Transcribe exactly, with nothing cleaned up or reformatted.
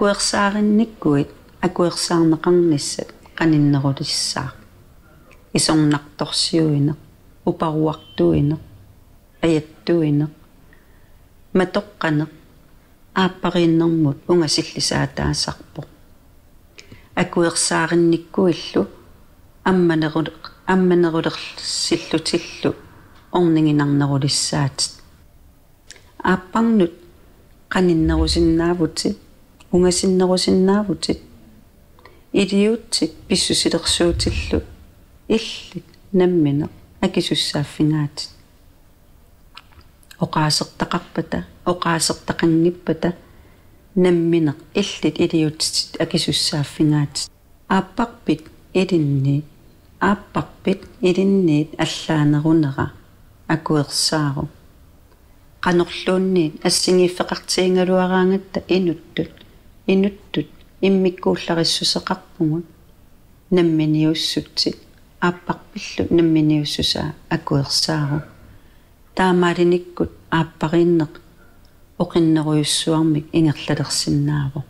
Akuersaarinnikkuit akuersaarneqarnissat qaninnerulissaaq. Isornartorsiuineq, uparuartuineq, ajattuineq, matoqqaneq, aappariinnermut ungasillisaataasarpoq. Akuersaarinnikkuillu ammaneruleq-, ammanerulersillutillu orniginarnerulissaatit. Aapparnut qaninnerusinnaavutit, ungasinnerusinnaavutit, iliuutsit pissusilersuutillu illit nammineq akisussaaffigaatit. Oqaasertaqarpata, oqaasertaqanngippata nammineq illit iliuutsitit akisussaaffigaatit. Aapparpit ilinniit, aapparpit ilinniit allaanerunera akuersaaruk. Qanorluunniit assigiiffeqartigigaluaraangatta inuttut, inuttut immikkuullarissuseqarpugut. Namminiussutsit, aapparpillu namminiussusaa akuersaaruk. Taamaalinikkut aappariinneq oqinnerujussuarmik ingerlalersinnaavoq.